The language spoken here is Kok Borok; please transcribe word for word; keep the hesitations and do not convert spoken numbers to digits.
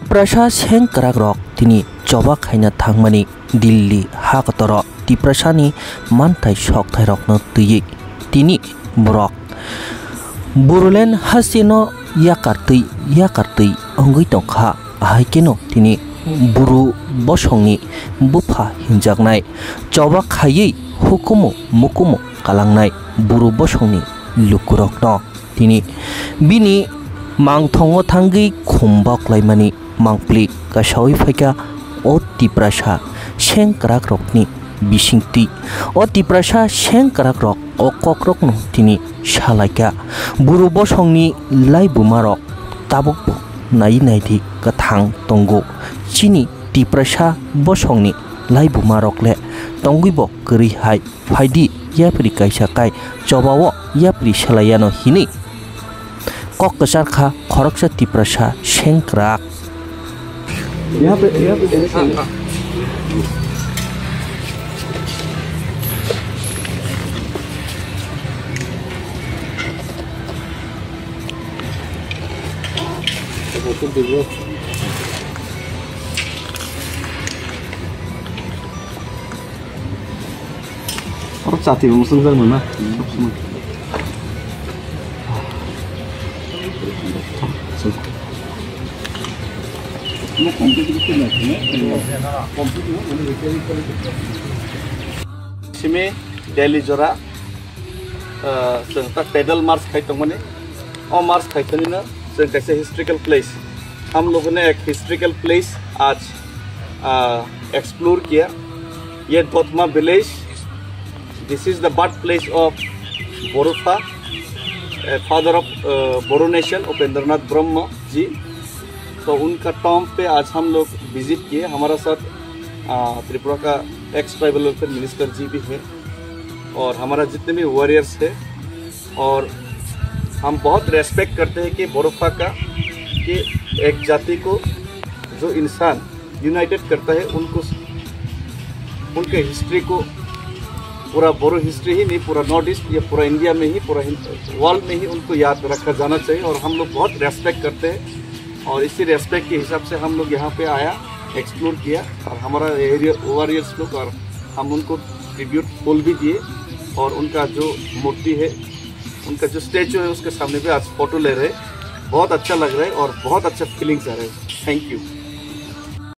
Tiprasa sengkrakrok tini choba khaina thangmani Delhi hakotoro Tiprasani manthai sokthai rokno twiwi tini borok Bodoland hasteno yakartwi yakartwi wngwi tongkha, ahaikeno tini Buru bosongni bupha hinjaknai choba khaiwi hukumu mukumu kalangnai Buru bosongni lukurokno tini bini mangthongo thangwi khum boklaimani mangpli kasawi phaikha o Tiprasa sengkrakrokni bisingtwi. O Tiprasa sengkrakrok o kokrokno tini salaikha, Buru bosongni laibumarok tabukbo nai naidi kwthang tongo. Chini Tiprasa bosongni laibumarok le tongwibo kwrwi hai. Phaidi, yapri kaisa kai chobao yapri selaiano hinwi kok kwchar kha khoroksa Tiprasa sengkrak. Oro chati bo mwswk jak nana. Simi Delhi jora, ah, chwng ta pedal march khai tongmani. O march khai tongmani chwng kaisa historical place. हम लोगों ने एक historical place आज, आ, एक्सप्लोर किया। ये दोतमा village, this is the birth place of Borupha, a father of, uh, Boru nation, Upendranath ब्रह्म जी। तो उनका टॉम पे आज हम लोग विजिट किए। हमारा साथ, आ, त्रिपुरा का एक्स ट्राइबल वेलफेयर मिनिस्टर जी भी हैं और हमारा जितने भी वॉरियर्स हैं, और हम बहुत रेस्पेक्ट करते हैं कि बोरोफा का, कि एक जाति को जो इंसान यूनाइटेड करता है, उनको, उनके हिस्ट्री को, पूरा बोरो हिस्ट्री ही नहीं, पूरा नॉर्थ ईस्ट या पूरा इंडिया में ही, पूरा वर्ल्ड में ही उनको याद रखा जाना चाहिए। और हम लोग बहुत रेस्पेक्ट करते हैं और इसी रेस्पेक्ट के हिसाब से हम लोग यहाँ पे आया, एक्सप्लोर किया और हमारा एरिया वॉरियर्स लोग और हम उनको ट्रिब्यूट फूल भी दिए और उनका जो मूर्ति है, उनका जो स्टैचू है, उसके सामने भी आज फोटो ले रहे हैं। बहुत अच्छा लग रहा है और बहुत अच्छा फीलिंग्स आ रहा है। Thank you.